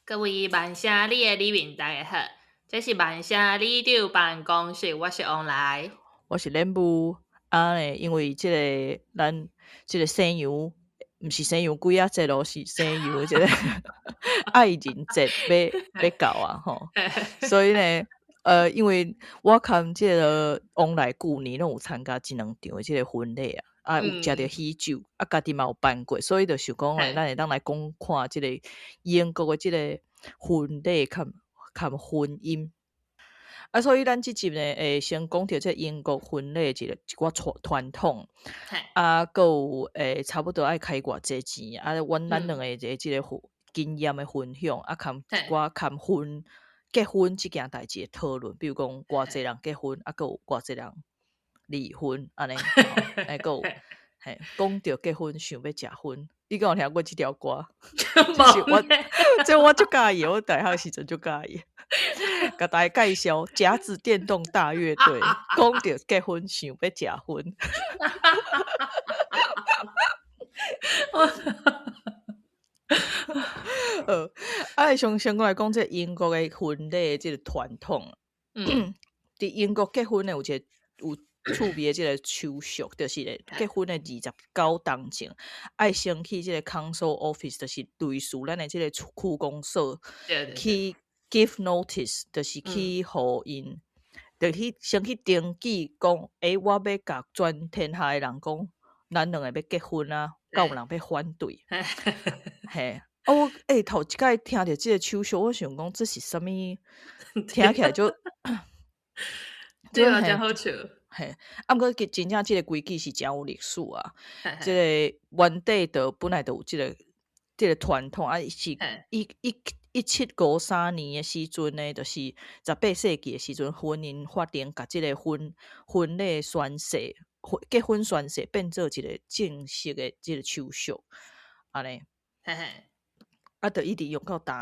各位萬聲里的里民，大家好，這是萬聲里長辦公室，我是王來，我是連武。啊咧，因為這个咱這个西洋，毋是西洋鬼仔節咯，是西洋這个愛人節欲到啊吼，所以呢，因為我看這个王來舊年攏有參加一兩場的這个婚禮啊，啊有食著喜酒，啊家己嘛有辦過，所以就想講咧，咱會當來講看這个英國的這个婚禮佮婚姻。啊，所以咱這集呢，會先講著這英國婚禮一寡傳統，啊，閣有差不多愛開偌濟錢，啊，阮兩個一个這个經驗的分享，啊，含一寡含結婚這件代誌的討論，比如講偌濟人結婚，啊，閣有偌濟人離婚，按呢，閣有嘿，講著結婚想欲食薰，你敢有聽過這條歌？這是我，這我足佮意，我大漢時陣足佮意。共大家介紹夾子電動大樂隊，講著結婚想欲食薰。好，啊，先先過來講這英國的婚禮這个傳統。佇英國結婚的有一个有趣味的這个手續，就是咧結婚的29當前，愛先去這个 council office，就是類似咱的這个區公所，去 give notice，就是去予𪜶，就去先去登記講，欸，我欲共全天下的人講，咱兩個欲結婚啊，敢有人欲反對？嘿，啊我欸頭一擺聽著這个手續，我想講這是啥物？聽起來就，對啊，真好笑。嘿，啊，毋過真正這个規矩是誠有歷史啊。這个原底就本來就有這个這个傳統啊，是1753年的時陣呢，就是18世紀的時陣，婚姻法庭共這个婚禮宣誓，結婚宣誓變做一个正式的這个手續，按呢。啊，就一直用到今。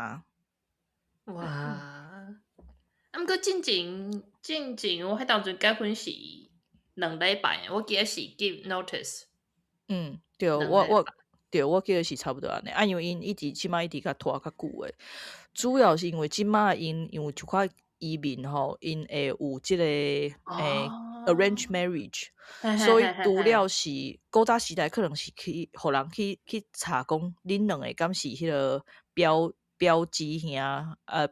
哇！啊，毋過進前，我彼當陣結婚是2禮拜，我記得是 give notice。嗯，對，我對，我記得是差不多按呢。啊，因為𪜶一直這擺一直較拖較久的，主要是因為這擺𪜶因為一寡移民吼，𪜶會有這个arrange marriage，所以除了是古早時代可能是去予人去查講，恁兩个敢是彼个表姊兄，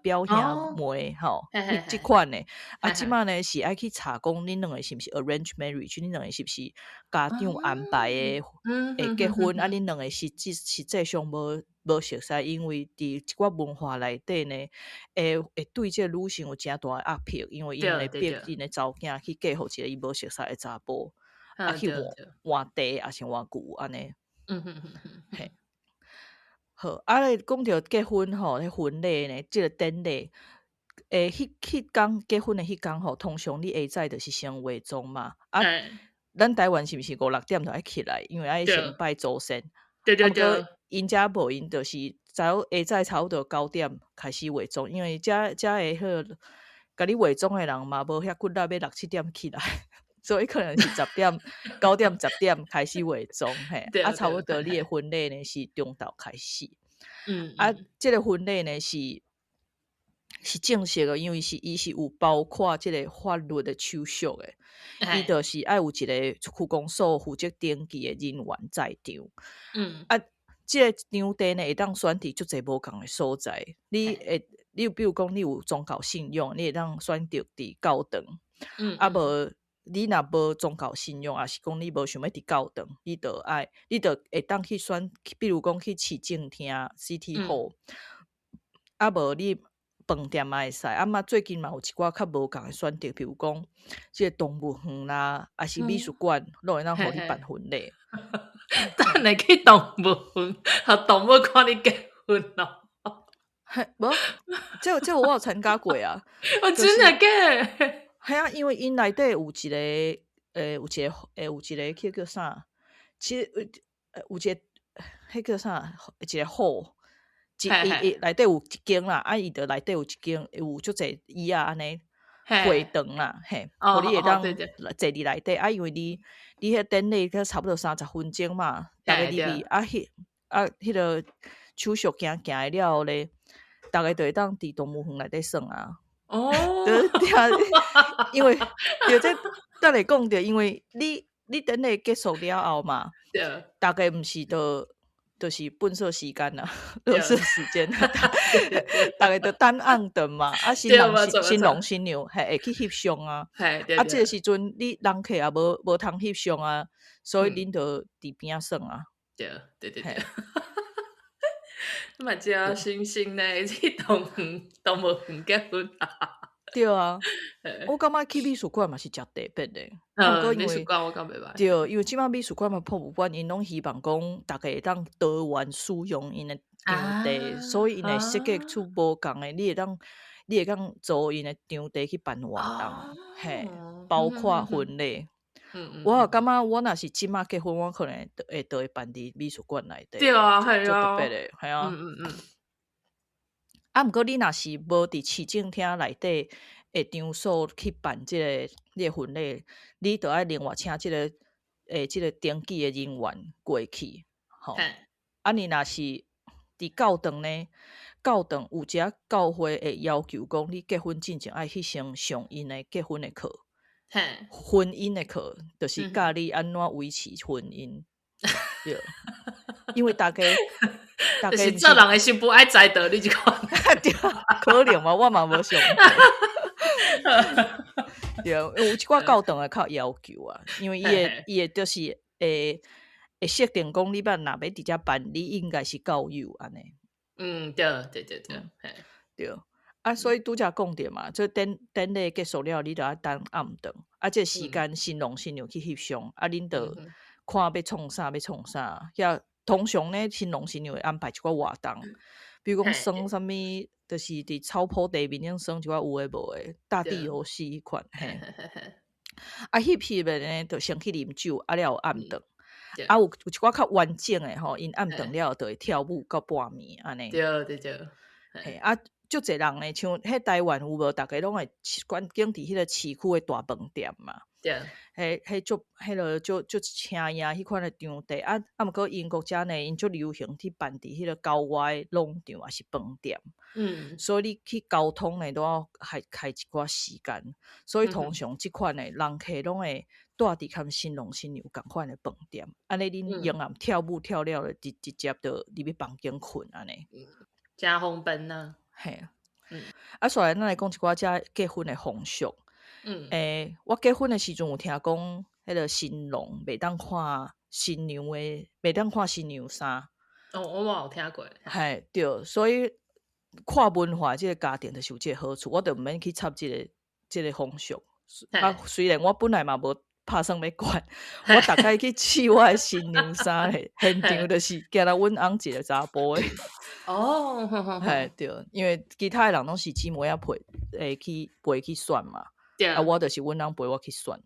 表兄妹吼，彼款的。啊，這擺呢是愛去查講恁兩个是毋是 arrange marriage，恁兩个是毋是家長安排的會結婚？啊，恁兩个實際上無熟似，因為佇一寡文化內底呢，會對這个女性有誠大的壓迫，因為𪜶會逼𪜶的查某囝去嫁予一个伊無熟似的查埔，啊去換換地，抑是換舊按呢。嘿。好，啊咧講著結婚吼，彼婚禮呢，這个典禮，彼工結婚的彼工吼，通常你下早就是先化妝嘛。啊，咱台灣是毋是五六點就愛起來？因為愛先拜祖先。對對對。啊，毋過𪜶遮無，𪜶就是早下早差不多9點開始化妝，因為遮遮的彼个共你化妝的人嘛無遐骨力欲六七點起來，所以可能是十點、9點、10點開始化妝，嘿，啊，差不多你的婚禮呢是中晝開始。啊，這个婚禮呢是正式的，因為是伊是有包括這个法律的手續的，伊就是愛有一个區公所負責登記的人員在場。啊，這个場地呢會當選佇足濟無仝的所在，你會，你比如講你有宗教信仰，你會當選擇佇教堂。啊無，你若無宗教信仰，抑是講你無想欲佇教堂，你就會當去選，比如講去市政廳 City Hall，啊無你飯店嘛會使，啊嘛最近嘛有一寡較無仝的選擇，比如講這个動物園啦，抑是美術館，攏會當予你辦婚禮。等下去動物園，予動物看你結婚囉。嘿，無，這我有參加過啊。哦，真的假的？嘿啊，因為𪜶內底有一個，有一个，有一个彼叫啥？其實，有一个，彼叫啥？一个 hall，伊伊內底有一間啦，啊，伊就內底有一間，有足濟椅仔按呢會堂啦，嘿，予你會當坐佇內底。啊，因為你彼典禮才差不多30分鐘嘛，逐个入去，啊，彼啊，彼个手續行行了後咧，逐家就會當佇動物園內底耍啊。哦，對啊，因為對這等下講著，因為你典禮結束了後嘛，逐家毋是就是糞掃時間啊，垃圾時間啊，逐家就等暗頓嘛，啊新郎新郎新娘嘿會去翕相啊，啊這个時陣你人客也無通翕相啊，所以恁就佇邊仔耍啊。對對對對。嘛真新鮮呢，去動物園結婚。對啊，我感覺去美術館嘛是誠特別的。嗯，美術館我感覺袂䆀。對，因為這擺美術館嘛博物館，𪜶攏希望講逐家會當多元使用𪜶的場地，所以𪜶會設計出無仝的，你會當租𪜶的場地去辦活動，嘿，包括婚禮。我也感覺我若是這擺結婚，我可能會辦佇美術館內底。對啊，係啊，足特別的，係啊。啊，毋過你若是無佇市政廳內底的場所去辦這个你的婚禮，你就愛另外請這个登記的人員過去，吼。啊，你若是佇教堂呢？教堂有一寡教會會要求講，你結婚進前愛去先上𪜶的結婚的課，婚姻的課，就是教你按怎維持婚姻。對，因為大家，大家是做人的新婦愛知道你這款，對，可能嘛，我嘛無上過。對，有一寡教堂會較要求啊，因為伊會就是會設定講，你欲若欲佇遮辦，你應該是教友按呢。嗯，對對對對，對。啊，所以拄才講著嘛，這典禮結束了，你就愛等暗頓，啊，這時間新郎新娘去翕相，啊，恁就看欲創啥欲創啥，遐通常呢，新郎新娘會安排一寡活動，比如講耍啥物，就是佇草坡地面頂耍一寡有的無的，大地遊戲彼款，嘿。啊，翕翕的呢，就先去啉酒，啊了後暗頓。啊，有一寡較完整的吼，𪜶暗頓了後就會跳舞到半暝按呢。對對對。嘿，啊，足濟人呢，像彼台灣有無？逐家攏會關景佇彼個市區的大飯店嘛。彼彼足彼落足足請影彼款的場地，啊啊，毋過英國遮呢，𪜶足流行去辦佇彼個郊外農場抑是飯店。所以你去交通呢，都要開開一寡時間。所以通常這款的人客攏會蹛佇佮新郎新娘仝款的飯店，按呢恁暝暗跳舞跳了，就直接就入去房間睏按呢。誠方便啊。嘿。啊，煞來咱來講一寡遮結婚的風俗。我結婚的時陣有聽講，彼個新郎袂當看新娘的，袂當看新娘衫。哦，我嘛有聽過。嘿，對，所以跨文化這个家庭就是有這個好處，我就毋免去插這个風俗。啊，雖然我本來嘛無拍算欲管，我逐擺去試我的新娘衫咧，現場就是敢若阮翁一个查埔的。嘿，對，因為其他的人攏是姊妹仔陪，會去陪去選嘛。啊，我就是阮翁陪我去選。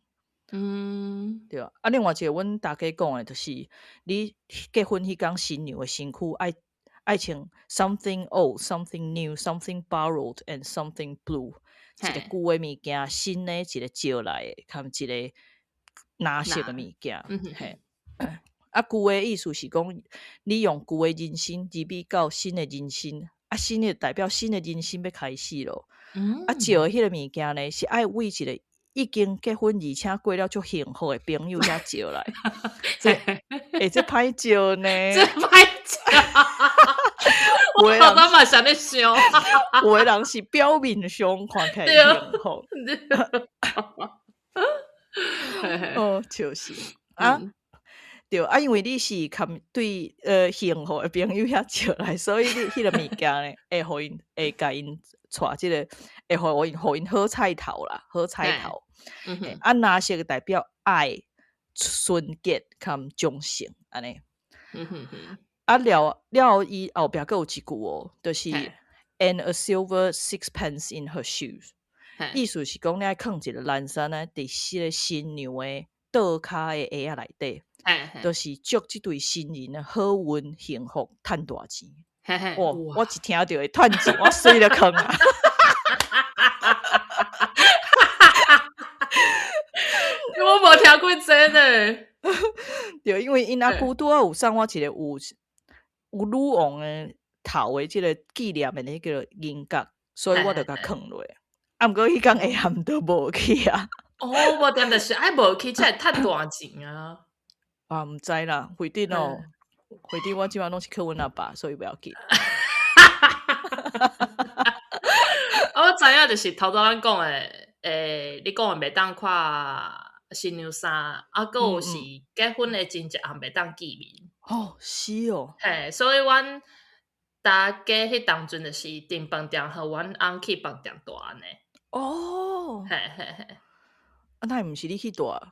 對啊。啊，另外一個阮大家講的，就是你結婚彼工新娘的身軀愛穿 something old, something new, something borrowed and something blue，一個舊的物件，新的，一個借來的，含一個藍色的物件。嘿。啊，舊的意思是講，你用舊的人生入去到新的人生，啊，新的代表新的人生欲開始咯。啊，借的彼个物件呢，是愛為一個已經結婚而且過了足幸福的朋友遐借來。這欸，這歹借呢？這歹借。我頭拄嘛是按呢想。有的人是表面上看起來幸福。哦，就是啊。對啊，因為你是含對幸福的朋友遐借來，所以你彼个物件呢，會予𪜶會共𪜶帶這个，會予𪜶好彩頭啦，好彩頭。啊，藍色代表愛、純潔含忠誠按呢。啊了了，伊後壁閣有一句哦，就是 and a silver sixpence in her shoes，意思是講你愛囥一个藍衫呢，佇彼个新娘的倒跤的鞋仔內底。就是祝這對新人的好運、幸福、趁大錢。哇！我一聽著會趁錢，我隨就囥啊！我無聽過這呢。對，因為𪜶阿舅拄仔有送我一個有女王的頭的這个紀念的彼个銀角，所以我就共囥落。啊，毋過彼工下暗都無去啊。哦，無定就是愛無去，才會趁大錢啊。啊，毋知啦，反正哦，反正我這擺攏是靠阮阿爸，所以袂要緊。我知影，就是頭拄咱講的，你講的袂當看新娘衫，啊，閣有是結婚的前一暗袂當見面。哦，是哦。嘿，所以阮大家彼當陣就是訂飯店，予阮翁去飯店蹛按呢。哦。嘿嘿嘿。啊，那毋是你去蹛？啊，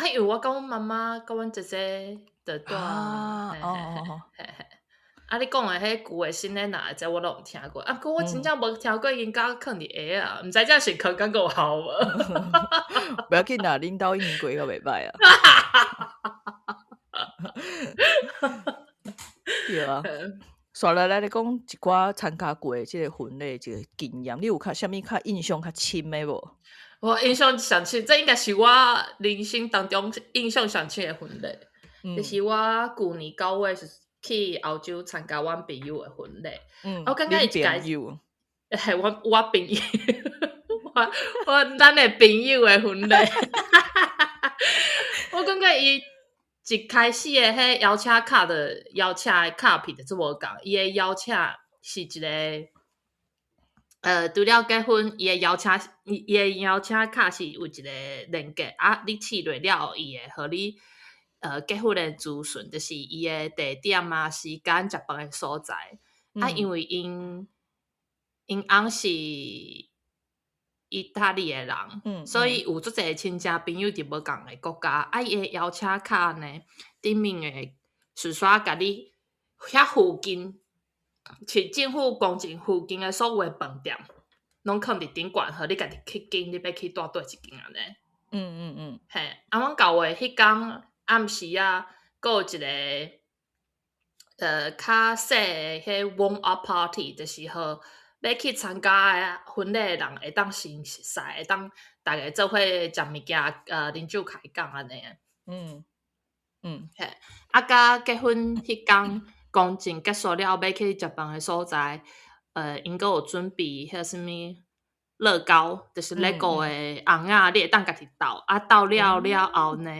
因為我佮阮媽媽、佮阮姐姐就蹛。啊，哦哦哦。嘿嘿。啊，你講的彼舊的新的哪，這我攏毋聽過。啊，毋過我真正無聽過𪜶家囥佇鞋仔，毋知這是囥敢閣有效無？袂要緊啦，恁兜已經過較袂䆀啊。對啊。紲落來咧講一寡參加過的這个婚禮這个經驗，你有較啥物較印象較深的無？我印象上深，這應該是我人生當中印象上深的婚禮，就是我舊年9月是去澳洲參加阮朋友的婚禮。我感覺伊一朋友，係我朋友，我咱的朋友的婚禮。我感覺伊一開始的彼邀請卡的邀請的卡片就足無仝，伊的邀請是一個，除了結婚，伊的邀請卡是有一個連結啊，你試落了後，伊會予你結婚的資訊，就是伊的地點啊、時間、食飯的所在。啊，因為𪜶翁是意大利的人，所以有足濟親戚朋友佇無仝的國家。啊，伊的邀請卡呢，頂面會順紲共你遐附近，市政府工程附近的所有的飯店，攏囥佇頂懸，予你家己去揀，你欲去蹛佗一間按呢。嘿，啊，阮九月彼工暗時仔，閣有一个較細的彼 warm up party，就是予欲去參加的婚禮的人會當先熟似，會當逐家做伙食物件，啉酒開講按呢。嘿，啊，佮結婚彼工公證結束了後，欲去食飯的所在，𪜶閣有準備彼个啥物樂高，就是 LEGO 的甕仔，你會當家己鬥，啊，鬥了了後呢，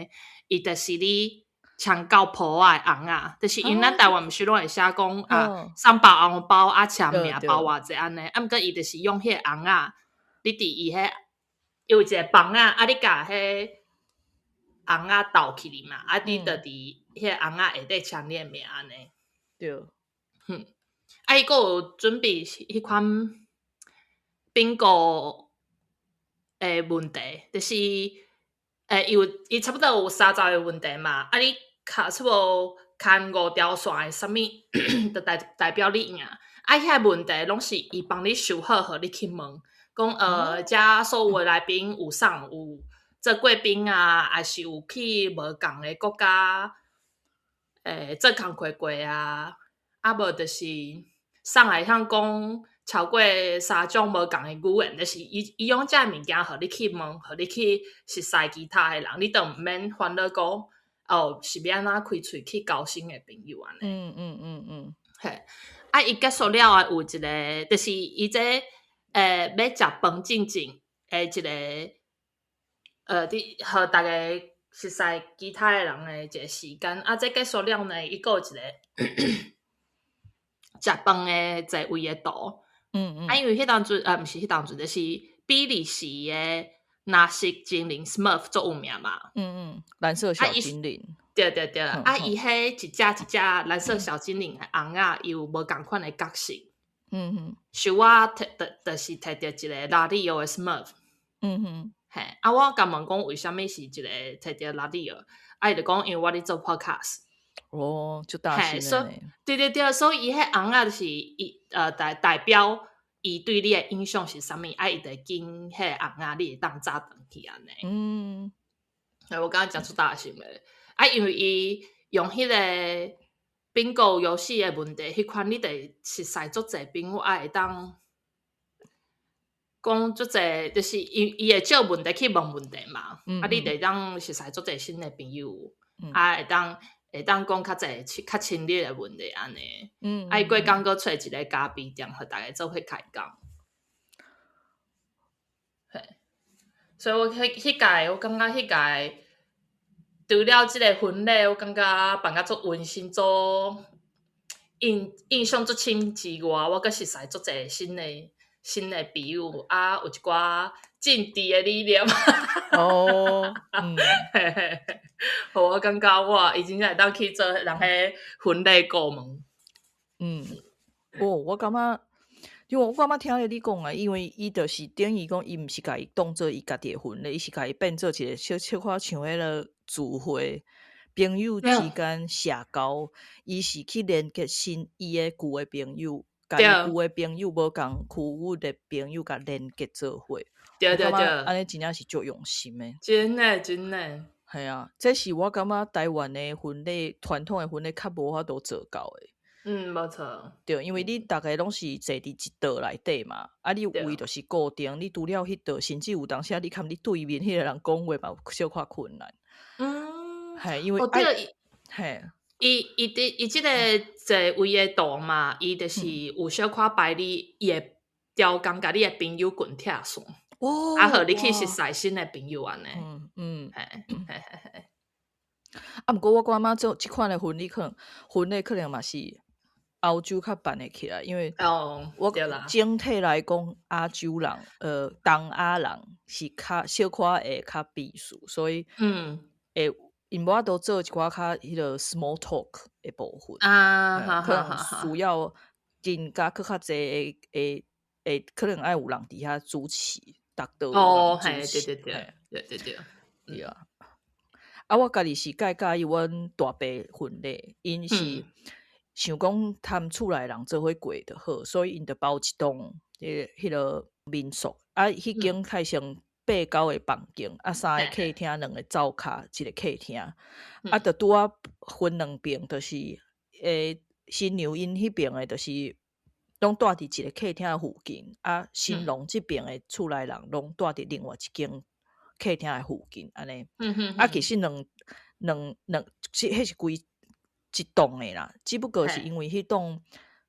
伊就是你簽到簿仔的甕仔，就是因咱台灣毋是攏會寫講啊，送包紅包啊，簽名包偌濟按呢，啊，毋過伊就是用彼個甕仔，你佇伊彼有一個房仔，啊，你共彼甕仔鬥起來嘛，啊，你就佇彼個甕仔下底簽你的名按呢。啊，伊閣有準備彼款 bingo 的問題，就是伊有伊差不多有30個問題嘛，啊，你卡差不多牽五條線的啥物，就代表你贏。啊，遐問題攏是伊幫你想好，予你去問，講遮所有的來賓有啥有做過兵啊，抑是有去無仝的國家，做工課過啊，啊無就是啥會曉講超過三種無仝的語言，就是伊用這个物件，予你去問，予你去熟似其他的人，你都毋免煩惱講哦，是欲按怎開喙去交新的朋友按呢。嘿，啊，伊結束了後有一個，就是伊這欲食飯進前的一個，佇予逐家熟似其他的人的一個時間。啊，這結束了呢，伊閣有一個食飯的座位的圖。啊，因為彼當陣，毋是彼當陣，就是比利時的藍色精靈 Smurf 足有名嘛。嗯嗯，藍色小精靈。對對對，啊，伊彼一隻一隻藍色小精靈的甕仔，伊有無仝款的角色。像我摕，就是摕著一个拉里奧的 Smurf。嘿，啊，我共問講為啥物是一個摕著拉里奧，啊，伊就講因為我咧做 podcast。哦，足大心的呢。對對對，所以伊彼甕仔就是伊代表伊對你的影響是啥物，啊，伊就揀彼個甕仔，你會當紮轉去按呢。嘿，我感覺誠出大心的。啊，因為伊用彼个 bingo 遊戲的問題，彼款你就會熟似足濟朋友，啊，會當講足濟，就是伊會借問題去問問題嘛。啊，你就會當熟似足濟新的朋友，啊，會當會當講較濟較親熱的問題按呢。啊，伊過工閣揣一个咖啡店，予逐家做伙開講。嘿，所以我彼彼屆，我感覺彼屆除了這个婚禮，我感覺辦甲足溫馨、足印象足深之外，我閣熟似足濟新的朋友，啊，有一寡政治的理念。哦，嗯，嘿嘿嘿，予我感覺哇，伊真正會當去做人彼婚禮顧問。嗯，哦，我感覺，因為我感覺聽咧你講啊，因為伊就是等於講，伊毋是共伊當做伊家己的婚禮，伊是共伊變做一個小小可像彼个聚會，朋友之間社交，伊是去連結新伊的舊的朋友，共伊舊的朋友無仝區域的朋友共連結做伙。我感覺按呢真正是足用心的。真的真的。嘿啊，這是我感覺台灣的婚禮，傳統的婚禮較無法度做到的。嗯，無錯。對，因為你逐个攏是坐佇一桌內底嘛，啊，你位就是固定，你除了彼桌，甚至有當時啊，你共你對面彼个人講話嘛，有小可困難。嘿，因為哦對，嘿，伊佇伊這个座位的圖嘛，伊就是有小可排你，伊會調工共你的朋友群拆散，啊，予你去熟似新的朋友按呢。嘿嘿嘿嘿。啊，毋過我感覺這這款的婚禮可能婚禮可能嘛是歐洲較辦會起來，因為我整體來講，亞洲人，東亞人是較小可會較避暑，所以會𪜶無法度做一寡較彼个 small talk 的部分，可能需要增加閣較濟的會可能愛有人佇遐主持，逐桌有人主持，對對對，對對對，對啊。啊，我家己是介佮意阮大伯婚禮，𪜶是想講贛厝內人做伙過就好，所以𪜶就包一棟彼个民宿，啊，彼間開成八九个房間，啊，三个客廳，兩个灶跤，一个客廳，啊，就拄仔分兩爿，就是新娘𪜶彼爿的，就是攏蹛佇一个客廳附近，啊，新郎這爿的厝內人攏蹛佇另外一間客廳的附近，按呢。啊，其實兩兩兩，彼是規一棟的啦，只不過是因為彼棟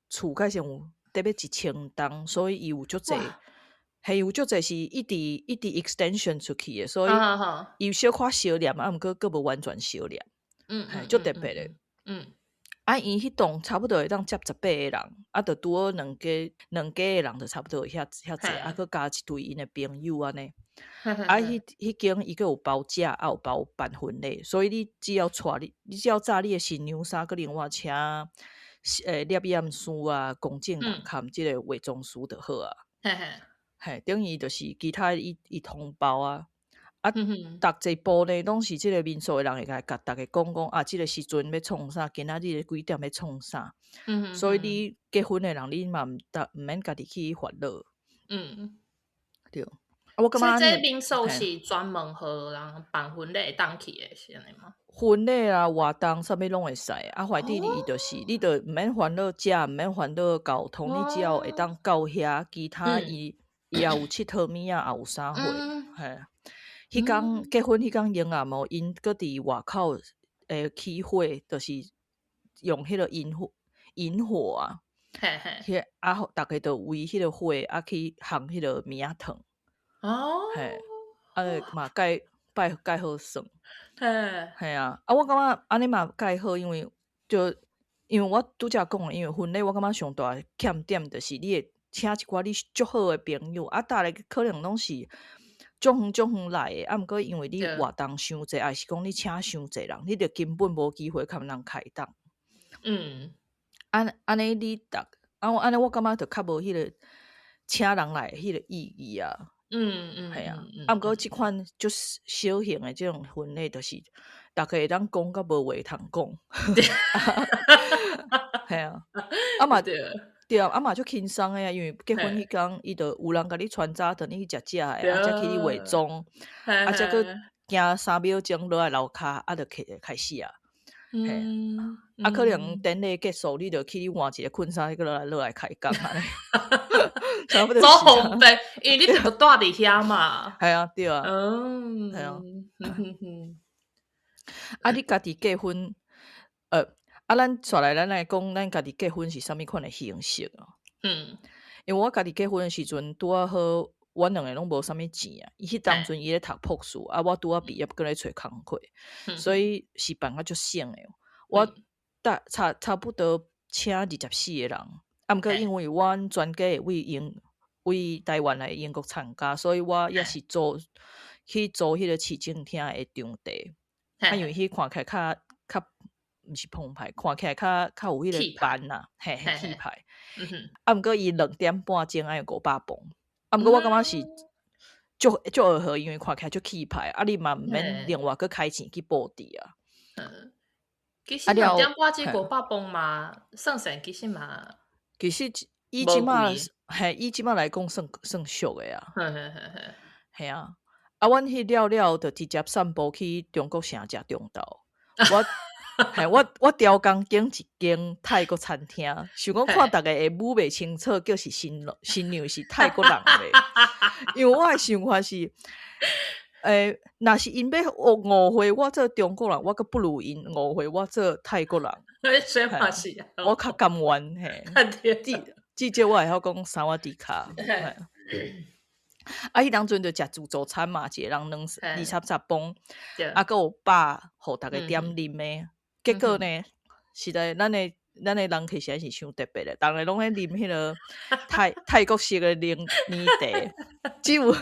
厝較像有得欲1000棟，所以伊有足濟，彼有足濟是一直一直 extension 出去的，所以伊有小可相連，啊，毋過閣無完全相連，足特別的。啊，𪜶彼棟差不多會當接18個人，啊，就拄好兩家兩家的人就差不多遐遐濟，啊，閣加一堆𪜶的朋友按呢。啊，彼彼間伊閣有包食，也有包辦婚禮，所以你只要帶你，你只要紮你的新娘衫，閣另外請攝影師啊、公證人含這个化妝師就好啊。嘿，等於就是其他伊伊統包啊。啊，逐一步呢，攏是這个民宿的人會共逐家講講啊，這个時陣欲創啥，今仔日幾點欲創啥。所以你結婚的人，你嘛毋毋免家己去煩惱。對。啊，我感覺所以這民宿是專門予人辦婚禮會當去的，是按呢嗎？婚禮啊、活動啥物攏會使。啊，反正伊就是，你就毋免煩惱食，毋免煩惱交通，你只要會當到遐，其他伊伊也有𨑨迌物仔，也有啥貨，嘿。彼工結婚彼工暝暗哦，𪜶閣佇外口起火，就是用彼个營火營火啊，彼啊，逐家就圍彼个火啊去烘彼个物仔糖。嘿，啊嘛蓋拜蓋好耍。嘿啊，啊我感覺按呢嘛蓋好，因為就因為我拄才講的，因為婚禮我感覺上大欠點就是你會請一寡你足好的朋友，啊，逐个可能攏是足遠足遠來的，啊，毋過因為你活動傷濟，抑是講你請傷濟人，你就根本無機會佮人開講。按按呢你逐啊按呢我感覺就較無彼个請人來彼个意義啊。嘿啊，啊，毋過這款足小型的這種婚禮，就是逐家會當講甲無話通講。嘿啊，啊嘛對啊，啊嘛足輕鬆的啊，因為結婚彼工，伊就有人共你傳早頓去食食的，啊，才去化妝，啊，才閣行3秒鐘落來樓跤，啊，就開開始啊。嘿，啊，可能典禮結束，你就去你換一个困衫，閣落來開工按呢。差不多足方便，因為你就蹛佇遐嘛。嘿啊，對啊。嘿啊。啊，你家己結婚，啊，咱紲來咱來講，咱家己結婚是啥物款的形式啊？因為我家己結婚的時陣，拄仔好，阮兩个攏無啥物錢啊。伊彼當陣伊咧讀博士，啊，我拄仔畢業，閣咧揣工課，所以是辦較足省的。我搭差不多請24個人，啊，毋過因為阮全家會為台灣來英國參加，所以我也是租去租彼個市政廳的場地。啊，因為彼看起來較毋是澎湃，看起來較有彼個範啊，嘿嘿氣派。啊，毋過伊2點半鐘愛500磅，啊，毋過我感覺是足足學好，因為看起來足氣派，啊，你嘛毋免另外閣開錢去布置啊。嗯，其實2點半鐘500磅嘛，算算其實嘛，其實以這馬嘿，以這馬來講算算俗的啊。嘿啊，啊，阮彼了了就直接散步去中國城食中晝。我刁工揀一間泰國餐廳，想講看逐个會舞袂清楚，叫是新娘是泰國人咧。因為我的想法是，若是𪜶欲誤會我做中國人，我閣不如𪜶誤會我做泰國人。我較甘願嘿。至少我會曉講薩瓦迪卡。啊，彼當陣就食自助餐嘛，一個人20-30磅，啊，閣有飽，予逐家點啉的。結果呢，實在咱的人客實在是傷特別的，逐个攏咧啉彼个泰國式的檸奶茶，只有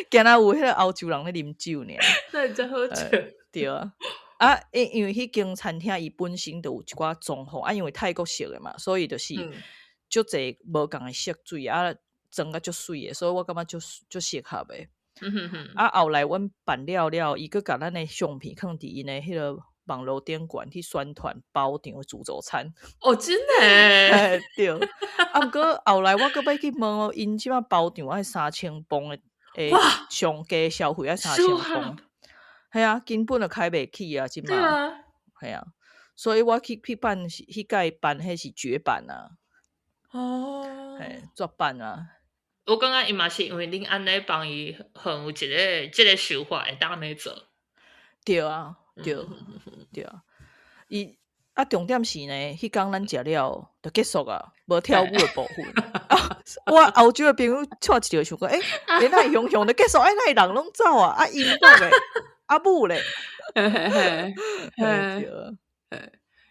敢若有彼個歐洲人咧啉酒爾。那真好笑。對啊，啊，因為彼間餐廳伊本身就有一寡裝潢，啊，因為泰國式的嘛，所以就是足濟無仝的色水啊，裝甲足媠的，所以我感覺足適合的。啊，後來阮辦了了，伊閣共咱的相片囥佇𪜶的彼个網路頂懸去宣傳包場自助餐。哦，真的？對。啊，毋過後來我閣欲去問哦，𪜶這馬包場愛3000磅的，上低消費愛3000磅。嘿啊，根本就開袂起啊，這馬。嘿啊，所以我去辦是彼屆辦彼是絕版啊。哦。嘿，絕版啊。我感覺伊嘛是因為恁按呢幫伊，很有一个這个手法會當按呢做。對啊。對對啊，伊啊重點是呢，彼工咱食了就結束啊，無跳舞的部分。我歐洲的朋友𤆬一個想講，欸，哪會雄雄就結束，欸，哪會人攏走啊？啊音樂咧，啊舞咧。嘿嘿嘿，對啊。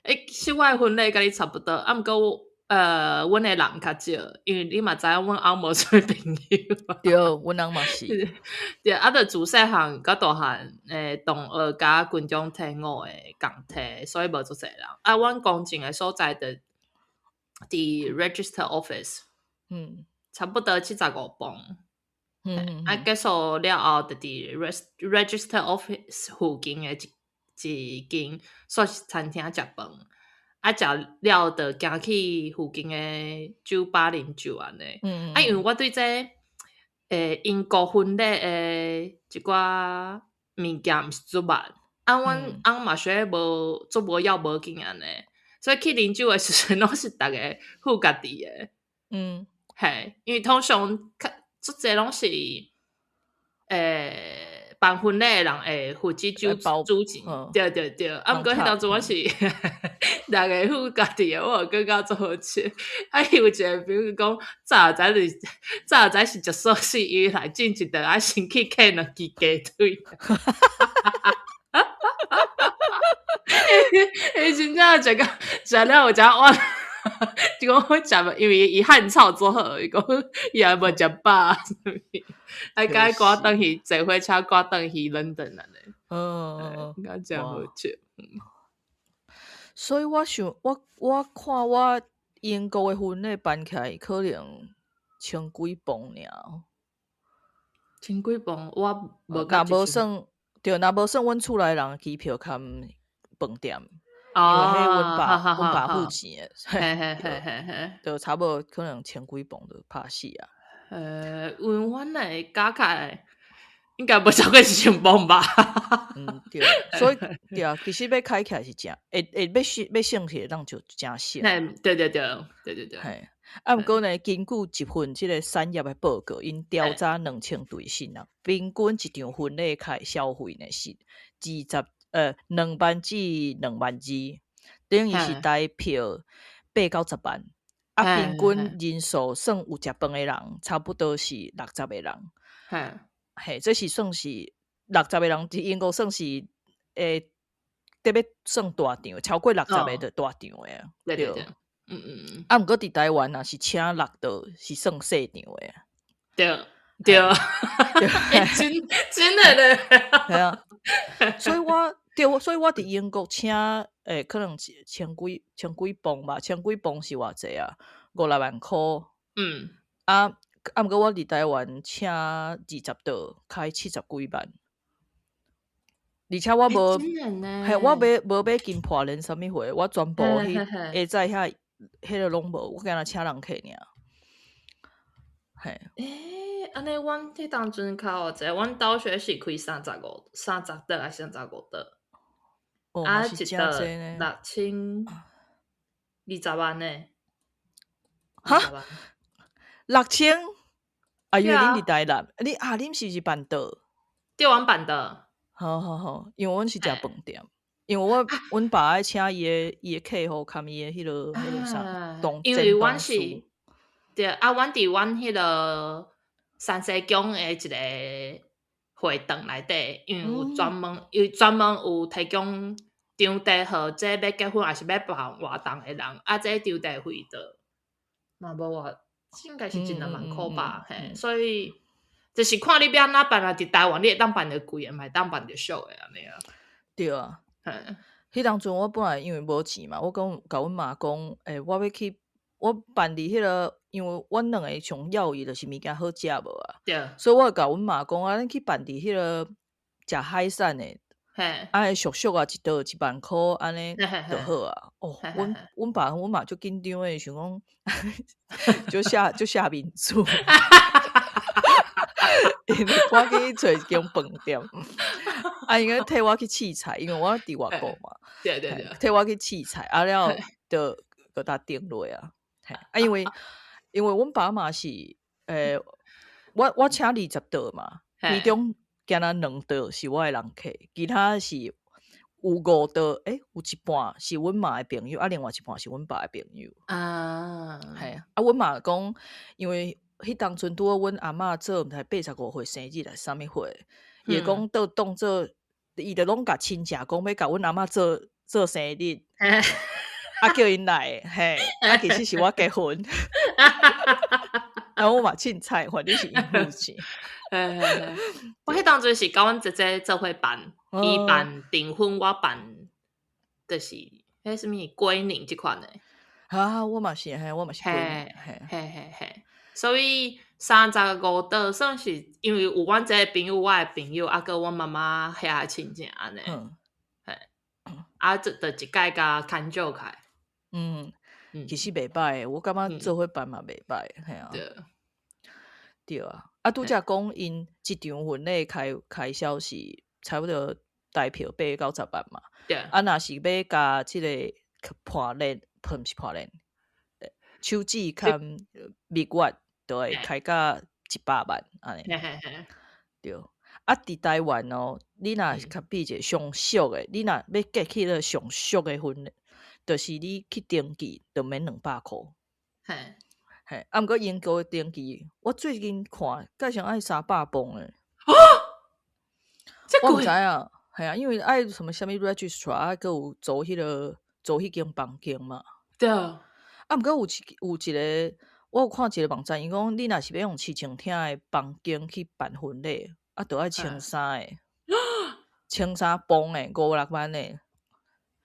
欸，其實我的婚禮佮你差不多，啊，毋過阮的人較少，因為你嘛知影，阮翁無啥物朋友。對，阮翁嘛是。對，啊，就自細漢到大漢，同學佮軍中退伍的仝梯，所以無足濟人。啊，阮公證的所在就佇 Register Office，差不多75磅。啊，結束了後，就佇 Register Office 附近的一間素食餐廳食飯。啊，食了就行去附近的酒吧啉酒按呢。啊，因為我對這英國婚禮的一寡物件毋是足捌，啊，阮翁嘛小可無足無要無緊按呢，所以去啉酒的時陣攏是逐个付家己的。嘿，因為通常較足濟攏是辦婚禮的人會負責煮錢，對對對。啊，毋過彼當陣我是逐个付家己的，我就感覺足好笑。啊，伊有一个朋友講，早就知是早就知是食素食，伊來進一頓愛先去客兩支雞腿。伊真正食到食了有誠冤，伊講我食無，因為伊漢草做好，伊講伊也無食飽，啊，共伊趕轉去坐火車趕轉去倫敦按呢。應該真好笑。所以我想，我看我英國的婚禮辦起來可能千幾磅爾。千幾磅，我無若無算，對，若無算阮厝內人的機票含飯店，因為彼阮爸付錢的，就差不多可能千幾磅就拍死啊。因為阮的加起來應該無超過1000磅吧？嗯，對，所以對啊，其實欲開起來是誠會會欲省欲省起來當就誠省。對對對，對對對。嘿，啊，毋過呢，根據一份這個產業的報告，𪜶調查2000對新人，平均一場婚禮開消費呢是2萬至2萬2，等於是台票8到10萬，啊，平均人數算有食飯的人，差不多是六十個人。嘿，這是算是六十個人，佇英國算是特別算大場，超過六十個就大場的。對對對，嗯嗯嗯。啊，毋過佇台灣若是請六桌，是算細場的。對對，真真的咧。係啊，所以我對，所以我佇英國請可能千幾磅吧，千幾磅是偌濟啊？五六萬箍。啊啊，毋過我佇台灣請20桌，開70幾萬。而且我無，嘿，我買無買金破鏈啥物貨，我全部彼下載遐彼个攏無，我干焦請人客爾。嘿。按呢，阮彼當陣較偌濟，阮兜學是開35、30桌還是35桌？哦，啊，一桌6020萬呢。哈？六千？啊，因為恁佇台南，你啊，恁是毋是辦桌？對，阮辦桌。好好好，因為阮是食飯店，因為我阮爸愛請伊的客戶，含伊的彼個啥，因為阮是，對啊，阮佇阮彼個三世宮的一個會堂內底，因為有專門，伊專門有提供場地，予這欲結婚抑是欲辦活動的人，啊，這場地費就嘛無偌，應該是一兩萬箍吧，嘿，所以就是看你欲按怎辦啊，佇台灣你會當辦著貴的，嘛會當辦著俗的按呢啊。對啊，彼當陣我本來因為無錢嘛，我講共阮媽講，我欲去，我辦佇彼個，因為阮兩个上要伊就是物件好食無啊，所以我會共阮媽講啊，咱去辦佇彼個食海產的，啊，俗俗啊，一桌1萬箍按呢就好啊。哦，阮爸阮媽足緊張的，想講就下面子。𪜶趕緊去揣一間飯店，啊，𪜶閣替我去試菜，因為我佇外國嘛，替我去試菜，啊了就閣共訂落啊。啊，因為阮爸嘛是，我請20桌嘛，其中敢若兩桌是我的人客，其他是有五桌，有一半是阮媽的朋友，啊，另外一半是阮爸的朋友。嘿，啊，阮媽講，因為彼當陣拄好阮阿嬤做毋知85歲生日還是啥物歲，伊會講當當做，伊就攏共親戚講欲共阮阿嬤做做生日，啊叫𪜶來，嘿，啊其實是我結婚，啊我嘛凊彩，反正是𪜶付錢。我彼當陣是佮阮姐姐做伙辦，伊辦訂婚，我辦就是彼啥物歸寧這款的。啊，我嘛是，嘿，我嘛是歸寧，嘿嘿嘿。所以35桌算是因為有阮這個朋友，我的朋友，啊，閣阮媽媽遐的親戚按呢。嘿，啊，這就一擺共牽少開。其實袂䆀，我感覺做伙辦嘛袂䆀，嘿啊。對啊，啊，拄才講𪜶這場婚禮開銷是差不多台票8到10萬嘛。啊，若是欲共這個破鏈，毋是破鏈，手指兼蜜月，就會開到100萬按呢。對。啊，佇台灣哦，你若是較比一個上俗的，你若欲結彼个上俗的婚，就是你去登記，就免200箍。嘿，啊，毋過英國的登記，我最近看，蓋上愛300磅的。啊？我毋知影，嘿啊，因為愛什麼啥物 registrar，啊，閣有租彼個租彼間房間嘛。啊，毋過有一個，我有看一個網站，伊講你若是欲用市政廳的房間去辦婚禮，啊，著愛1300的，1300磅的，五六萬的。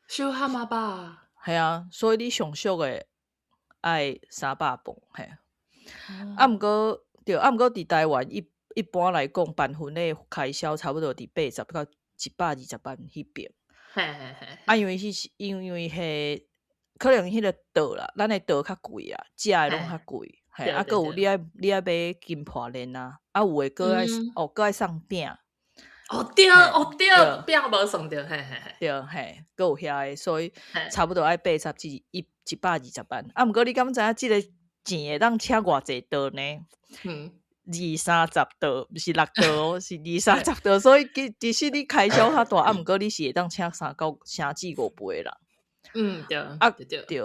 傷譀仔吧？嘿啊，所以你上俗的愛300磅，嘿。啊，毋過對，啊，毋過佇台灣一般來講，辦婚禮開銷差不多佇80到120萬彼邊。啊，因為是因為彼可能彼個桌啦，咱的桌較貴啊，食的攏較貴，嘿，啊，閣有你愛買金破鏈啊，啊，有的閣愛哦，閣愛送餅。哦對，哦對，餅無算著，嘿嘿嘿。對，嘿，閣有遐个，所以差不多愛80至120萬。啊，毋過你敢知影這个錢會當請偌濟桌呢？二三十桌，毋是六桌哦，是二三十桌，所以其實你開銷較大，啊，毋過你是會當請三到三至五倍的人。對，啊對對，對，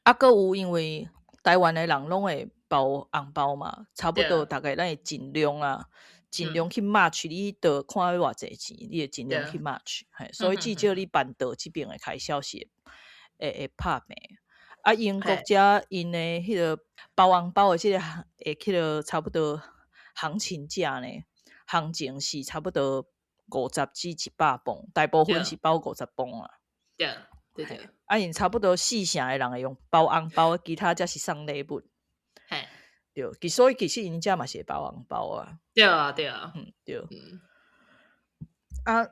啊，閣有因為台灣的人攏會包紅包嘛，差不多逐家咱會盡量啊，盡量去 match 你桌看欲偌濟錢，你會盡量去 match，嘿，所以至少你辦桌這邊的開銷是會拍平。啊，英國遮𪜶的彼個包紅包的這個會彼個差不多行情價呢，行情是差不多50至100磅，大部分是包50磅啊。對對對。啊，𪜶差不多四成的人會用包紅包，其他才是送禮物。對，所以其實𪜶遮嘛是會包紅包啊。對啊，對啊。嗯，對。啊，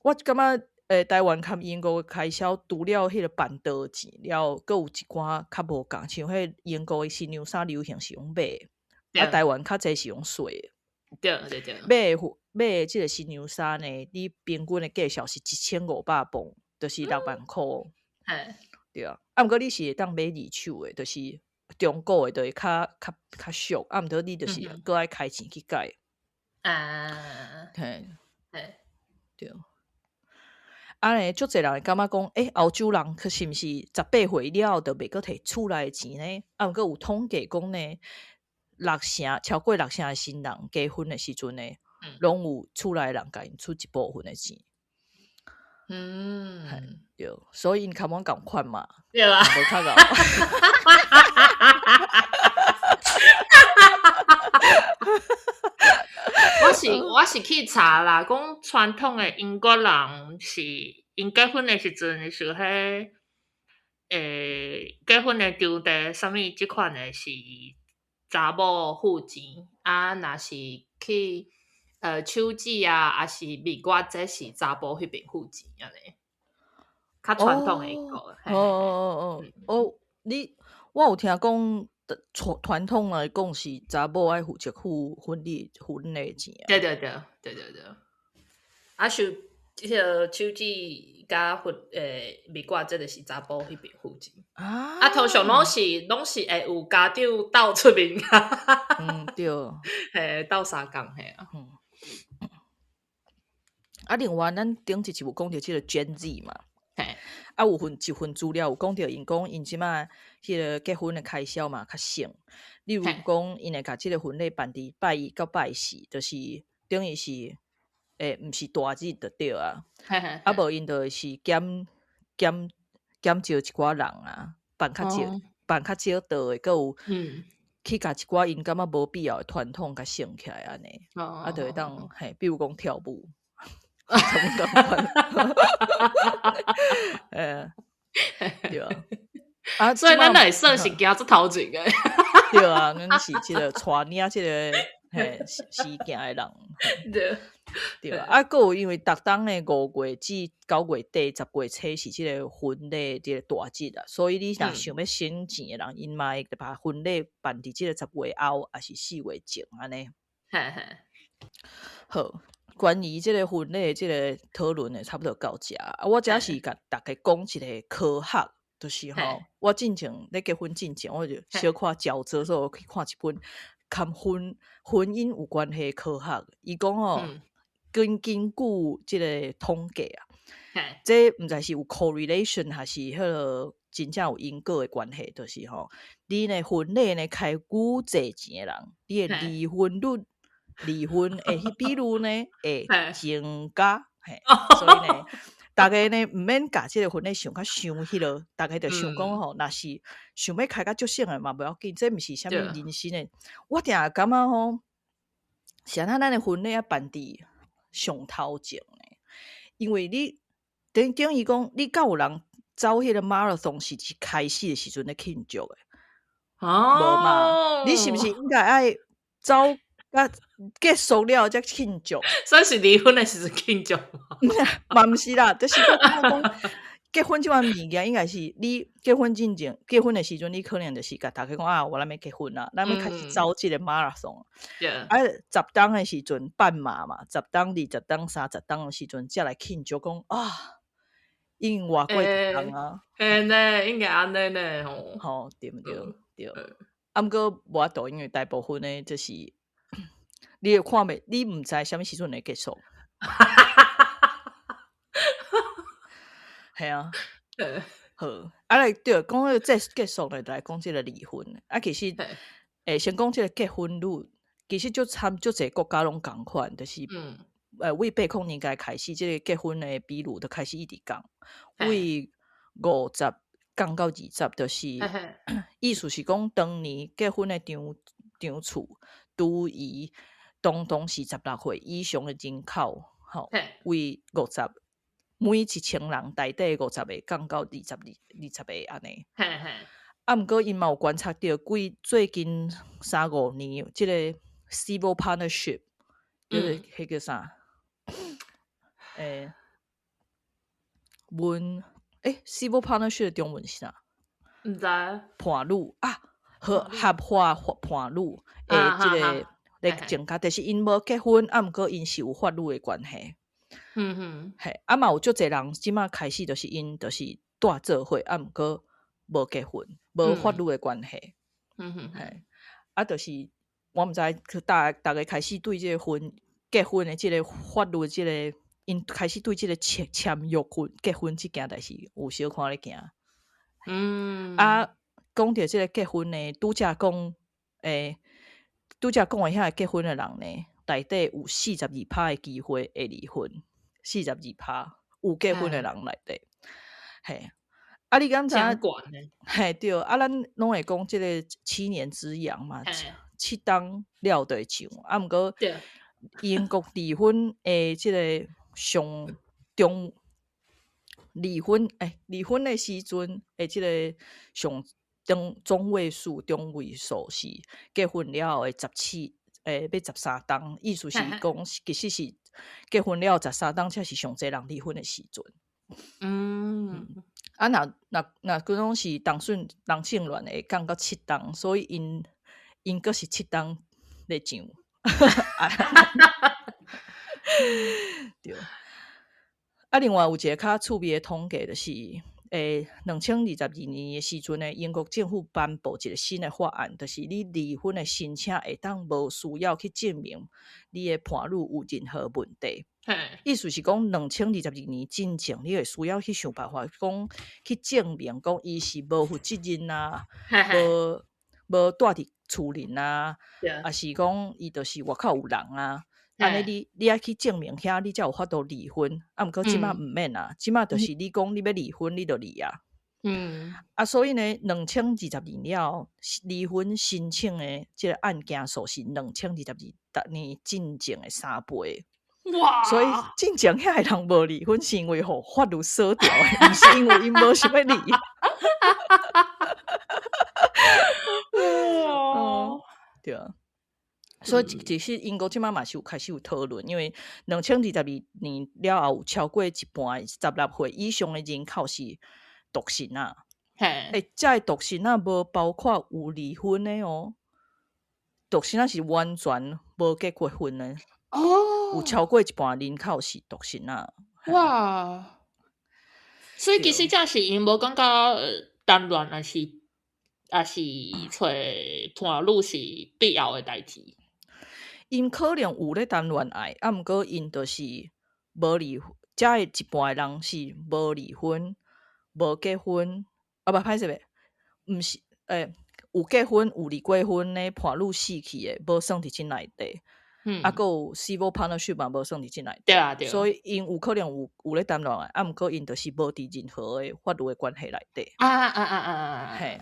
我感覺台灣佮英國的開銷，除了彼個辦桌錢了，閣有一寡較無仝，像彼英國的新娘衫流行是用買的，啊，台灣較濟是用洗的。對對對。買的這個新娘衫呢，你平均的價數是1500磅，就是6萬箍。對啊，啊，毋過你是會當買二手的，就是中古的，就會較俗，啊，毋過你就是閣愛開錢去改。嘿。對。啊呢，足濟人會感覺講，欸，歐洲人佢是毋是18歲了後就袂閣提厝內的錢呢？啊，毋過有統計講呢，六成超過六成的新人結婚的時陣呢，攏有厝內人共𪜶出一部分的錢。對，所以𪜶較無仝款嘛。對啊。無較𠢕。我是去查啦，講傳統的英國人是𪜶結婚的時陣是彼，結婚的場地啥物這款的是查某付錢，啊，若是去手指啊，抑是蜜月，這是查埔彼邊付錢按呢，較傳統的英國。哦，你我有聽講。傳統來講是查某愛負責付婚禮錢啊。對對對對對對。啊，手彼个手指佮婚蜜月，這就是查埔彼邊付錢。啊，通常攏是會有家長鬥出面。嗯，對。嘿，鬥相共嘿啊。啊，另外，咱頂一集有講著這个 Gen Z 嘛。啊，有份一份資料有講著，𪜶講𪜶這擺彼个結婚的開銷嘛較省。例如講，𪜶會共這个婚禮辦佇拜一到拜四，就是等於是毋是大日就對啊。啊，無𪜶就是減少一寡人啊，辦較少，辦較少桌的，閣有去共一寡𪜶感覺無必要的傳統共省起來按呢。啊，就會當嘿，比如講跳舞。對啊，啊，所以咱會算是行這頭前的。對啊，咱是這个帶領這个嘿時行的人。對對啊，啊，閣有因為逐冬的5月至9月底、10月初是這个婚禮這个大日啊，所以你若想欲省錢的人，𪜶嘛會把婚禮辦佇這個10月後，抑是4月前按呢。好。關於這个婚禮這个討論的差不多到這。啊，我這是共大家講一个科學，就是吼，我進前咧結婚進前，我就小可焦躁，所以我去看一本佮婚姻有關係的科學。伊講吼，根據這个統計啊，這毋知是有 correlation 還是彼个真正有因果的關係，就是吼，你呢婚禮呢開愈濟錢的人，你的離婚率。離婚的彼比率呢會增加，嘿，所以呢，逐家呢毋免共這个婚禮想較傷彼落，逐家就想講吼，若是想欲開較足省的嘛，無要緊，這毋是啥物人生的。我定定感覺吼，是按怎咱的婚禮愛辦佇上頭前呢？因為你等於講，你敢有人走彼个馬拉松是一開始的時陣咧慶祝的？無嘛？你是毋是應該愛走？啊，結束了才慶祝，算是離婚的時陣慶祝嘛？毋是啦，就是我感覺講結婚這款物件，應該是你結婚進前，結婚的時陣，你可能就是共大家講啊，我咱欲結婚啦，咱欲開始走這个馬拉松。啊，10冬的時陣半馬嘛，10冬、20冬、30冬的時陣，才來慶祝講啊，已經活過10冬啊。嘿呢，應該按呢呢吼。吼，對毋對？對。啊，毋過無法度，因為大部分的就是。你會看袂？你毋知啥物時陣會結束。係啊，好，啊來對，講彼個結束咧，就來講這個離婚。啊，其實，先講這個結婚率，其實足參足濟國家攏仝款，就是，為8零年代開始，這個結婚的比率就開始一直降，為50降到20，就是意思是講，當年結婚的場次，拄伊當當是16歲以上的人口，吼，為50，每1000人內底50個降到22、20個按呢。啊，毋過𪜶嘛有觀察著，幾最近三五年，這個 civil partnership，就是彼叫啥？阮civil partnership 的中文是啥？毋知。伴侶啊，合法伴侶的這個咧增加，就是𪜶無結婚，啊，毋過𪜶是有法律的關係。嘿，啊嘛有足濟人這馬開始就是𪜶就是蹛做伙，啊，毋過無結婚，無法律的關係。嘿，啊，就是我毋知，逐家開始對這個結婚的這個法律的這個，𪜶開始對這個簽約婚結婚這件代誌有小可咧驚。啊，講著這個結婚呢，拄才講的遐個結婚的人呢，內底有42趴的機會會離婚，42趴有結婚的人內底，嘿。啊，你敢知影？真懸呢。嘿，對，啊，咱攏會講這個七年之癢嘛，7冬了就會上，啊，毋過英國離婚的這個上中離婚的時陣的這個上中位數是結婚了後的17，欲13冬，意思是講，其實是結婚了13冬才是上濟人離婚的時陣。啊，若閣講是同性戀會降到7冬，所以𪜶閣是7冬咧上。對。啊，另外有一個較趣味的統計，就是2022年的時陣呢，英國政府頒布一個新的法案，就是你離婚的申請會當無需要去證明你的伴侶有任何問題。意思是講，2022年進前，你會需要去想辦法，講去證明講伊是無負責任啊，無蹛佇厝裡啊，抑是講伊就是外口有人啊。按呢你愛去證明遐，你才有法度離婚。啊，毋過這馬毋免啊，這馬就是你講你欲離婚，你就離啊。啊，所以呢，2022年了後，離婚申請的這個案件數是2022年進前的3倍。哇！所以進前遐个人無離婚，是因為予法律鎖掉的，毋是因為𪜶無想欲離。哇！對啊。所以其實英國這馬嘛是有開始有討論，因為2022年了後有超過一半16歲以上的人口是獨身啊。這个獨身仔無包括有離婚的哦，獨身仔是完全無結過婚的。有超過一半人口是獨身仔。哇！所以其實這是𪜶無感覺談戀愛是揣伴侶是必要的代誌。𪜶可能有咧談戀愛，啊，毋過𪜶就是無離婚，這个一半的人是無離婚、無結婚，啊，無歹勢咧，毋是，有結婚有離過婚的伴侶死去的，無算佇這內底。啊，閣有 civil partnership 嘛，無算佇這內底。對啊，對。所以𪜶有可能有咧談戀愛，啊，毋過𪜶就是無佇任何的法律的關係內底。嘿。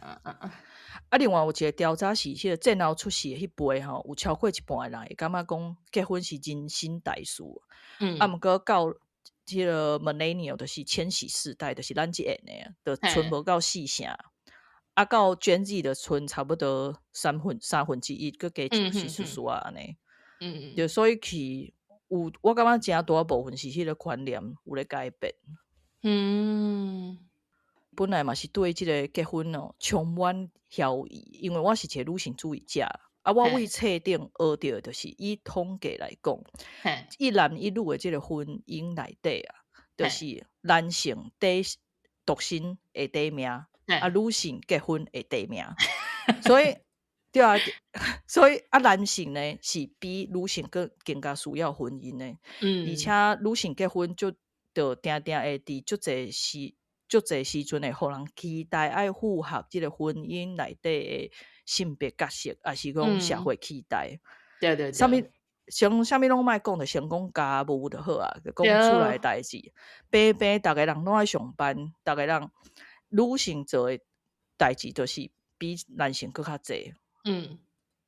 啊，另外有一個調查是，彼個戰後出世的彼輩吼，有超過一半的人會感覺講結婚是人生大事。啊，毋過到這個 millennial，就是千禧世代，就是咱這下的，就賰無夠四成。啊，到 Gen Z 就賰差不多三分之一，閣加一絲絲仔按呢。對，所以去有，我感覺誠大部分是彼個觀念有咧改變。本來嘛是對這個結婚哦充滿懷疑，因為我是一個女性主義者。啊，我為冊頂學著的就是以統計來講，一男一女的這個婚姻內底啊，就是男性第獨身會短命，啊，女性結婚會短命。所以對啊，所以啊，男性呢是比女性閣更加需要婚姻的，而且女性結婚就就定定會佇足濟時。足濟時陣會予人期待愛符合這个婚姻內底的性別角色，抑是講社會期待。啥物先啥物攏莫講，就先講家務就好啊，就講厝內代誌。平平逐个人攏愛上班，逐个人女性做的代誌就是比男性閣較濟。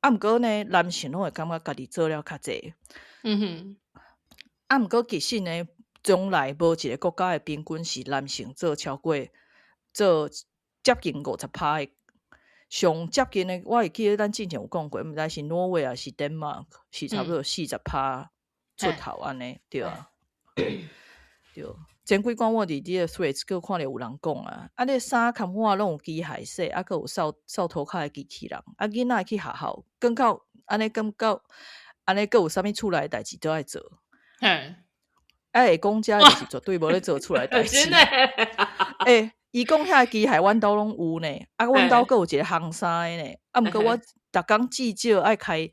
啊，毋過呢，男性攏會感覺家己做了較濟。啊，毋過其實呢，從來無一个國家的平均是男性做超過做接近50%的。上接近的，我會記得咱之前有講過，毋知是挪威抑是丹麥，是差不多40%出頭按呢，對啊。對，前幾工我佇佇個 Threads 閣看著有人講啊，啊，你衫崁滿攏有機械洗，啊，閣有掃掃塗跤的機器人，啊，囡仔去學校，感覺按呢感覺按呢閣有啥物厝內的代誌都愛做。啊，會講這就是絕對無咧做厝內代誌。真的。欸，伊講遐個機械，阮兜攏有呢，啊，阮兜閣有一個烘衫的呢，啊，毋過我逐工至少愛開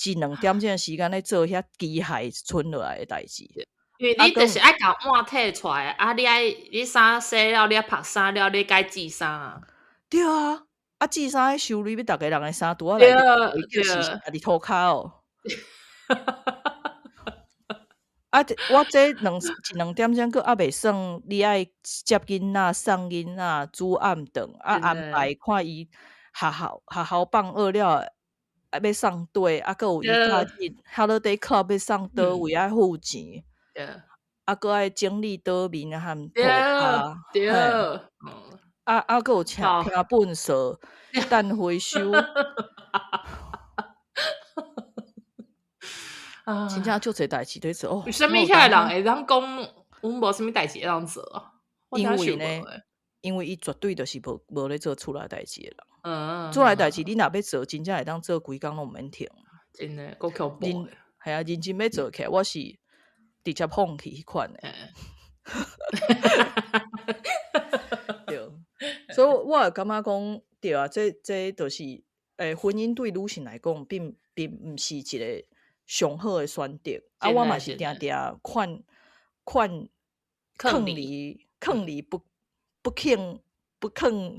一兩點鐘的時間咧做遐機械剩落來的代誌。因為你就是愛共碗提出來，啊，你愛你衫洗了，你愛曝衫了，你該折衫啊。對啊，啊，折衫彼收入欲逐个人的衫櫥仔內底，是家己塗跤哦。啊！我這兩一兩點鐘閣猶未算，你愛接囡仔、送囡仔、煮暗頓，啊安排看伊學校學校放學了，啊欲送佗，啊閣有伊假日 holiday club 欲送佗位愛付錢，啊閣愛整理桌面和塗跤，啊啊閣有請聽糞掃、等回收。真正足濟代誌咧做哦。為啥物遐个人會當講，阮無啥物代誌會當做啊？因為呢，因為伊絕對就是無無咧做厝內代誌的人。厝內代誌你若欲做，真正會當做規工攏毋免停。真的，閣恐怖。係啊，認真欲做起來，我是直接放棄彼款的。對，所以我會感覺講，對啊，這這就是，欸，婚姻對女性來講，並並毋是一个上好的選擇。啊，我嘛是定定勸勸勸離勸離不不勸不勸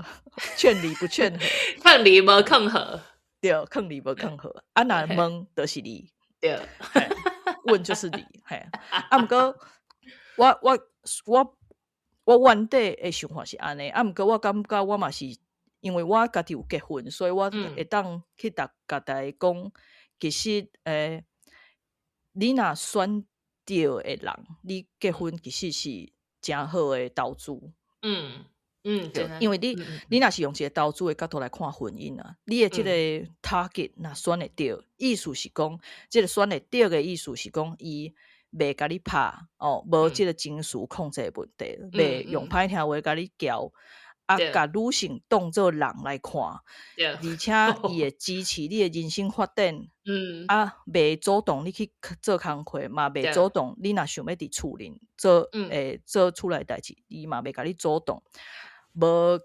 勸離不勸和，勸離無勸和，對，勸離無勸和。啊，若問就是離，對，問就是離。嘿，啊，毋過我我我我原底的想法是按呢，啊，毋過我感覺我嘛是因為我家己有結婚，所以我會當去逐共大家講，其實欸，你若選對的人，你結婚其實是誠好的投資。對，因為你你若是用一個投資的角度來看婚姻啊，你的這個 target 若選會對，意思是講，這個選會對的意思是講，伊袂共你拍哦，無這個情緒控制的問題，袂用歹聽話共你撬。啊，共女性當做人來看，而且伊會支持你的人生發展。啊，袂阻擋你去做工課，嘛袂阻擋你若想欲佇厝裡做，欸，做厝內代誌，伊嘛袂共你阻擋。無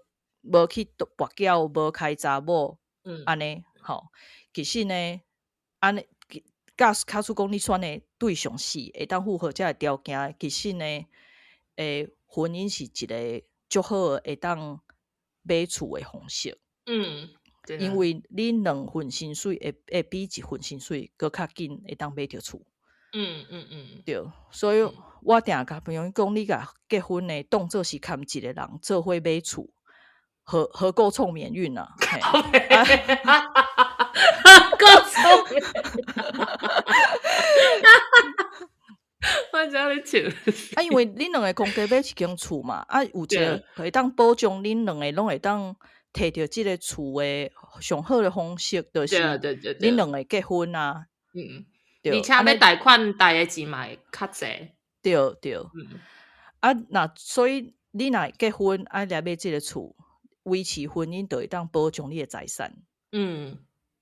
無去跋筊，無開查某，按呢吼。其實呢，按呢，假假使講你選的對象是會當符合這个條件，其實呢，欸，婚姻是一個足好會當買厝的方式。因為你兩份薪水會會比一份薪水閣較緊會當買著厝。對，所以我定共朋友講，你共結婚呢，當做是共一個人做伙買厝，合合購創免運啊。合購創免。我知影你笑。啊，因為恁兩个共家買一間厝嘛，啊，有一個會當保障恁兩個攏會當提著這个厝的上好的方式，就是恁兩个結婚啊。對，而且欲貸款貸的錢嘛會較濟。對對。啊，若所以你若結婚啊來買這个厝，維持婚姻就會當保障你的財產。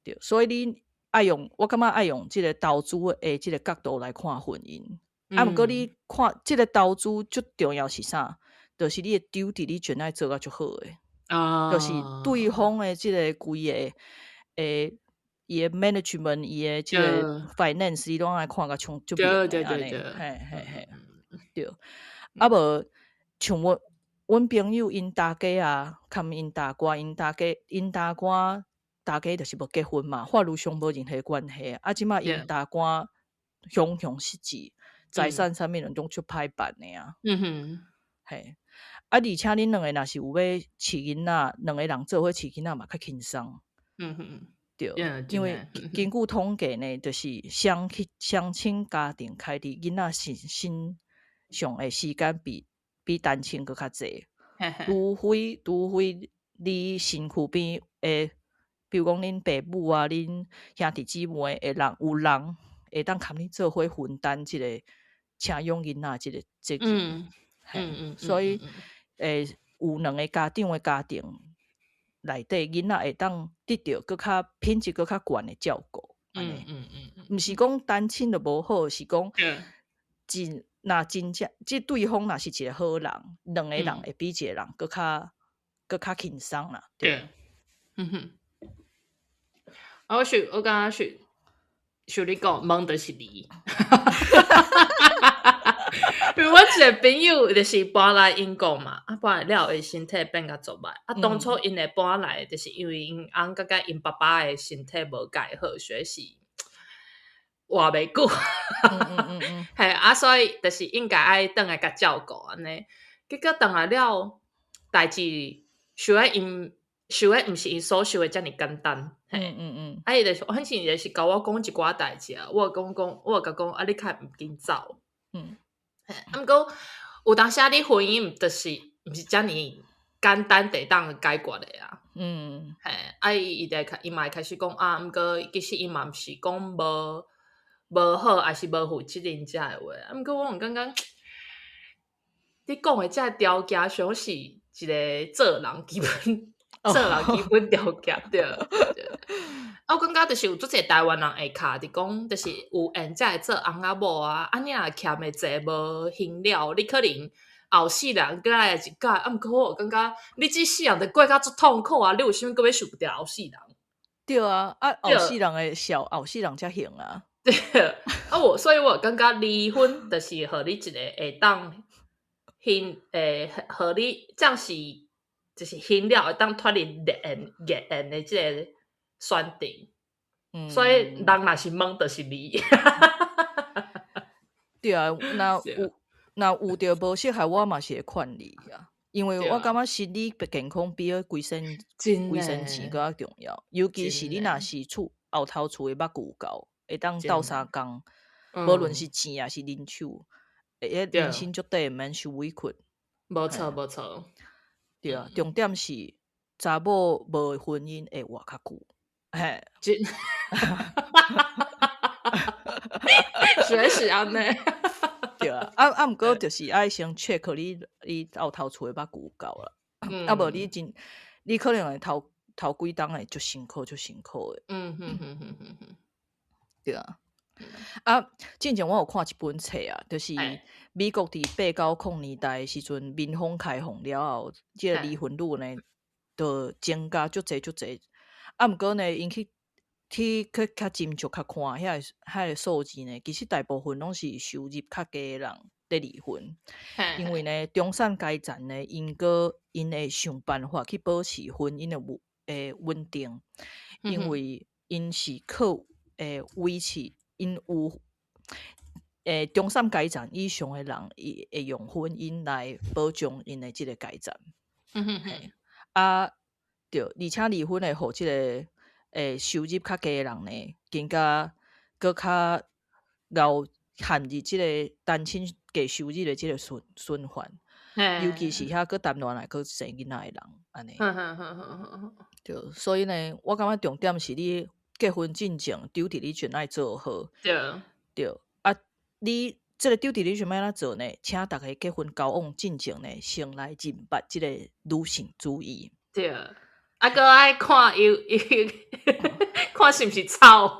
對，所以你愛用，我感覺愛用這个投資的這个角度來看婚姻。啊，毋過你看這个投資最重要是啥？就是你的 duty 你全愛做甲足好的。就是對方的這个規个欸，伊的 management，伊的這个 finance，你攏愛看甲充足明的按呢。嘿嘿嘿，對。啊無像我，阮朋友𪜶大家啊，含𪜶大官，𪜶大家大家就是無結婚嘛，法律上無任何關係。啊，這擺𪜶大官雄雄失志，財產啥物攏總足歹辦的啊。嘿，啊，而且恁兩个若是有欲飼囡仔，兩个人做伙飼囡仔嘛較輕鬆。對，因為根據統計呢，就是雙親家庭開佇囡仔身上的時間比單親閣較濟。除非你身軀邊的，比如講恁爸母啊、恁兄弟姊妹的人有人會當共你做伙分擔這個請養囡仔這個責任。所以有兩个家長的家庭內底，囡仔會當得著閣較品質閣較懸的照顧。毋是講單親就無好，是講真若真正這對方若是一個好人，兩個人會比一個人閣較輕鬆啦。對。嗯哼。啊，我感覺是像你講，問就是你。因為我一個朋友就是搬來英國嘛，啊搬來了後，伊身體變甲足歹。啊，當初𪜶會搬來，就是因為𪜶翁佮佮𪜶爸爸的身體無蓋好，所以是活袂久。嘿，啊，所以就是應該愛轉來共照顧按呢。結果轉來了，代誌想欲𪜶想的毋是𪜶所想的遮爾簡單。啊，伊就是反正伊就是共我講一寡代誌啊，我就講，我就共講，啊，你較毋緊走。嘿，啊，毋過有當時啊，你婚姻就是毋是遮爾簡單會當解決的啊。嘿，啊，伊嘛會開始講啊，毋過其實伊嘛毋是講無好，抑是無負責任遮的話。啊，毋過我有感覺，你講的這條件，像是一個做人基本條件，對對。啊，我感覺就是有足濟台灣人會卡佇講，就是有緣才會做翁仔某啊。啊，你若欠的債無還了，你可能後世人閣來一改。啊，毋過我有感覺，你這世人就過甲足痛苦啊！你為啥物閣欲受著後世人？對啊，啊後世人會笑，後世人才還啊。對啊，所以我感覺離婚就是予你一個會當還，會予你暫時就是還了會當脫離孽緣的這個選擇。所以人若是問，就是你。對啊，若有著無適合，我嘛是會勸你啊。因為我感覺心理健康比規身錢閣較重要。尤其是你若是厝後頭厝的目睭夠，會當鬥相共，無論是錢抑是人手，會人生足短，毋免受委屈。無錯，無錯。對啊，重點是查某無婚姻會活較久。嘿，真，確實按呢。對啊，啊啊，毋過就是愛先 check 你後頭厝的目睭夠啦，啊無你可能會頭幾冬會足辛苦，足辛苦的。對啊。啊，進前我有看一本冊啊，就是美國佇八九零年代的時陣，民風開放了後，這個離婚率呢，就增加足濟足濟。啊，毋過呢，𪜶去較斟酌較看，遐个數字呢，其實大部分攏是收入較低的人佇離婚，因為呢，中產階層呢，𪜶會想辦法去保持婚姻的穩定，因為𪜶是靠維持𪜶有中產階層以上的人，伊會用婚姻來保障𪜶的這個階層。啊，對，而且離婚會予這個收入較低的人呢，更加閣較𠢕陷入這個單親低收入的這個循環，尤其是遐閣談戀愛閣生囡仔的人，按呢。對，所以呢，我感覺重點是你結婚進前，due diligence 愛做好。對，啊，你這個 due diligence 欲按怎做呢？請逐家結婚交往進前呢，先來認捌這個女性主義。對。啊，閣愛看伊伊看是毋是臭。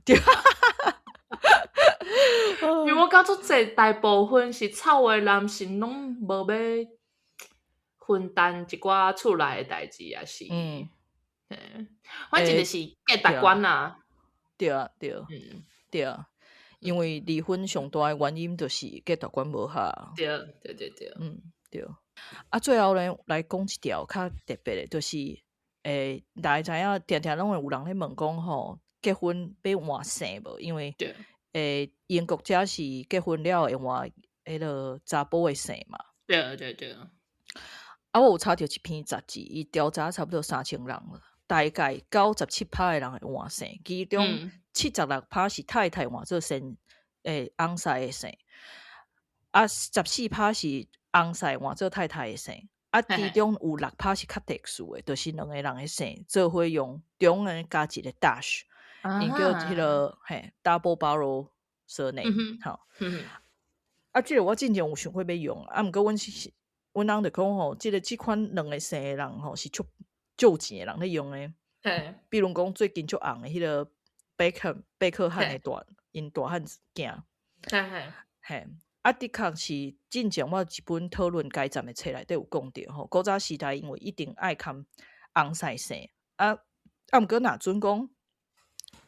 對。因為我感覺足濟大部分是臭的男性，攏無欲分擔一寡厝內的代誌，抑是，反正就是價值觀啊。對啊，對。對啊，因為離婚上大的原因就是價值觀無合。對，對對對。嗯，對。啊，最後咧來講一條較特別的，就是，大家知影，定定攏會有人咧問講吼，結婚欲換姓無？因為，英國遮是結婚了會換彼个查埔的姓嘛。對對對。啊，我有查著一篇雜誌，伊調查差不多3000人，大概97%的人會換姓，其中76%是太太換做先翁婿的姓，啊，14%是翁婿換做太太的姓，啊，其中有6%是較特殊的，就是兩個人的姓做伙用，中間加一個 dash，𪜶叫彼个嘿 double barrel surname，吼。啊，這個我進前有想過欲用，啊，毋過阮是阮翁就講吼，這款兩個姓的人吼是足足有錢的人咧用的。比如講最近足紅的彼个貝克貝克漢的大𪜶大漢囝。嘿，啊，的確是進前我一本討論階層的冊內底有講著吼，古早時代因為一定愛含翁婿姓，啊啊，毋過若準講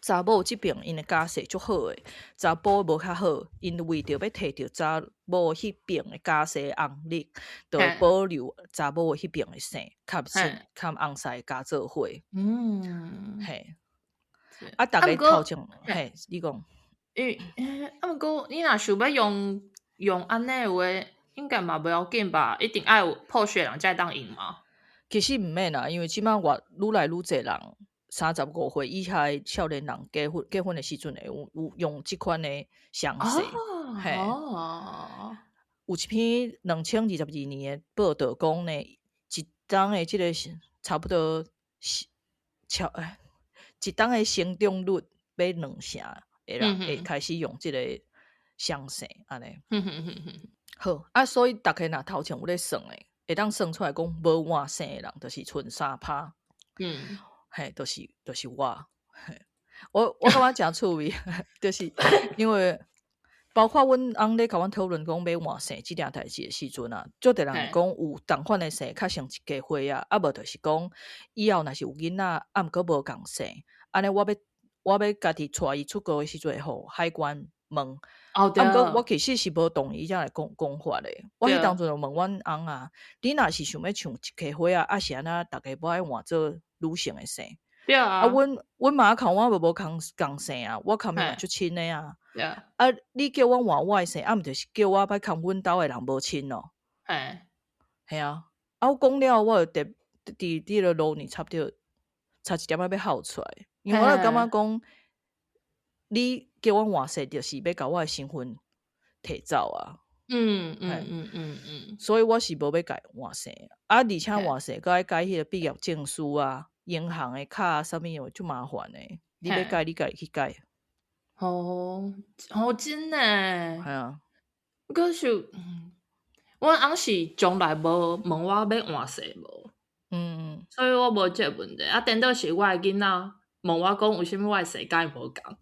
查某這邊𪜶的家世足好的，查埔無較好，𪜶為著欲摕著查某彼邊的家世紅利，就會保留查某彼邊的姓，佮姓佮翁婿加做伙。嘿。啊，逐家頭前，嘿，你講。因為，啊，毋過你若想欲用用按呢話，應該嘛無要緊吧？一定愛有破學人才會當用嗎？其實毋免啦，因為這擺越愈來愈濟人，35歲以下的少年人結婚的時陣會有用這款的雙姓。嘿。有一篇2022年的報導講呢，一冬的這個差不多是超一冬的成長率欲兩成的人會開始用這個雙姓按呢。好，啊，所以逐家若頭前有咧算的，會當算出來講無換姓的人，就是賰3%。嘿，就是我。嘿，我感覺誠趣味，就是因為包括阮翁咧共阮討論講欲換姓這件代誌的時陣啊，足濟人會講有仝款的姓較像一家伙仔，啊無就是講以後若是有囡仔，啊毋過無仝姓，按呢我欲家己帶伊出國的時陣，會予海關問。啊，毋過我其實是無同意這樣的講法的。我彼當陣就問阮翁啊，你若是想欲像一家伙仔，啊是按怎逐家無愛換做女性的姓？對啊。啊，阮媽倅我嘛無仝姓啊，我崁伊嘛足親的啊。啊，你叫阮換我的姓，啊，毋就是叫我欲崁阮兜的人無親咯？嘿啊。啊，我講了，我就特佇彼个路呢，差不多差一點仔欲哭出來，因為我就感覺講，你叫阮換姓，就是欲共我的身份提走啊。所以我是無欲共伊換姓，啊，而且換姓閣愛改彼个畢業證書啊、銀行的卡啊，啥物的，足麻煩的。你欲改，你家己去改。哦，哦，真的。係啊。可是，阮翁是從來無問我欲換姓無。所以我無這個問題。啊，顛倒是我的囡仔問我講，為啥物我的姓佮伊無仝？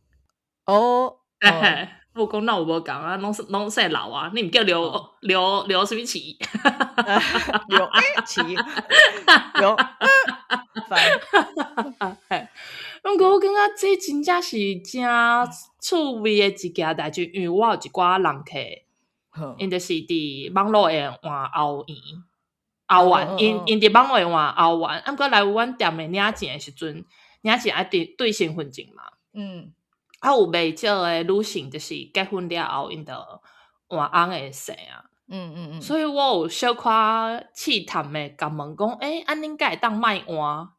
嘿嘿，我講哪有無仝啊？攏姓劉啊？你毋叫劉劉劉啥物奇？劉奇，劉煩。嘿，毋過我感覺這真正是誠趣味的一件代誌，因為我有一寡人客，𪜶就是佇網路會換歐元、歐元，𪜶佇網路會換歐元，啊，毋過來阮店的領錢的時陣，領錢愛對身份證嘛。啊，有袂少的女性，就是結婚了後，𪜶就換翁的姓啊。所以我有小可試探的共問講，欸，按呢敢會當莫換？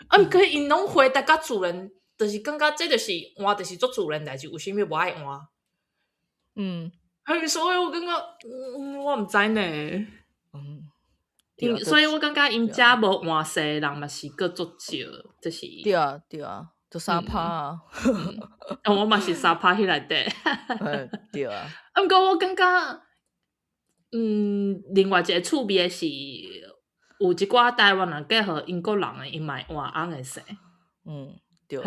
啊，毋過𪜶攏回答甲自然，就是感覺這就是換，就是足自然代誌，為啥物無愛換？嘿，所以我感覺，我毋知呢。所以我感覺𪜶遮無換姓的人嘛是閣足少，就是。對啊，對啊。就3%啊！我嘛是3%彼內底。對啊。啊，毋過我感覺，另外一個趣味的是，有一寡台灣人嫁予英國人的，𪜶嘛會換翁的姓。嗯，對。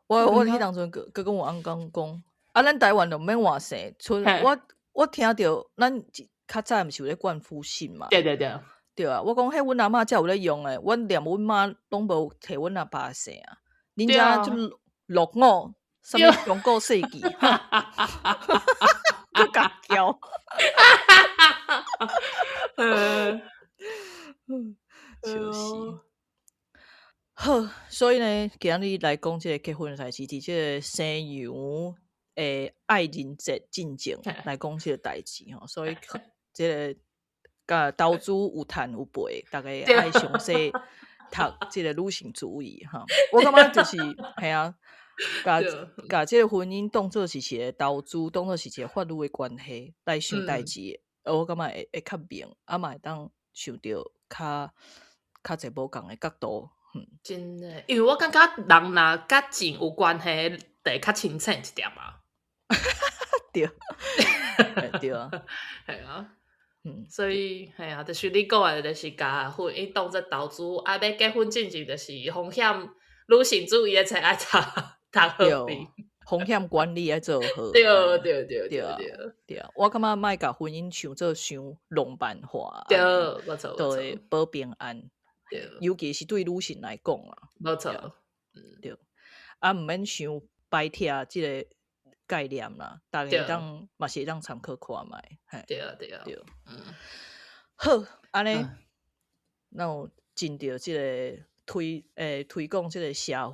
我彼當陣閣閣佮阮翁講講，啊，咱台灣就毋免換姓，賰我聽著咱較早毋是有咧冠夫姓嘛？對對對。對啊，我講彼阮阿嬤才有咧用的，阮連阮媽攏無提阮阿爸的姓啊。恁遮就落伍，啥物中國世紀，閣共叫。笑死。好，所以呢，今日來講這個結婚的代誌，佇這個西洋的愛人節進前來講這個代誌吼，所以這個佮投資有趁有賠，逐家愛詳細讀這個女性主義哈。我感覺就是係啊，共這個婚姻當做是一個投資，當做是一個法律的關係來想代誌，我感覺會較明，啊嘛會當想著較濟無仝的角度。真的，因為我感覺人若佮錢有關係，會較清醒一點啊。對，對啊，係啊，所以係啊，就是你講的，就是共婚姻當做投資，啊，欲結婚進前就是風險女性主義的冊愛讀讀好遍，風險管理愛做好。對對對。對對啊，我感覺莫共婚姻想做傷浪漫化，對，無錯，都會保平安。尤其是對女性來講啊，無錯，對，啊，毋免傷排斥這個概念啦，逐家當嘛是會當參考看覓，對啊對啊。對，好，按呢，咱有盡著這個推廣這個社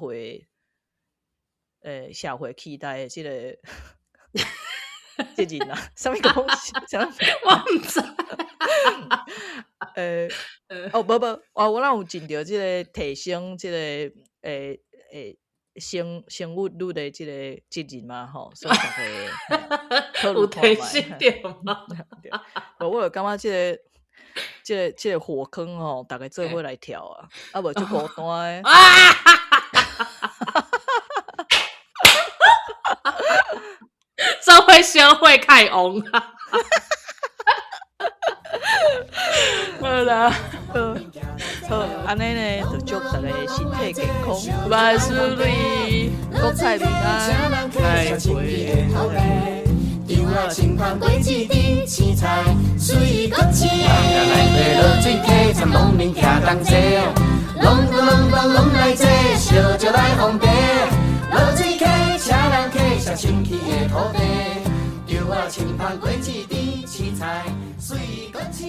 會期待的這個責任啊，啥物講？啥物？我毋知。哦，無無，哦，我咱有盡著這個提升這個生育率的這個責任嘛，吼，所以逐家有提升著嗎？無，我就感覺這個火坑吼，逐家做伙來跳啊，啊無足孤單的。做伙小火開旺啊！好啦，好，按呢呢，就祝大家身體健康，萬事如意，國泰民安，再會。稻仔清香果子甜，青菜水果青。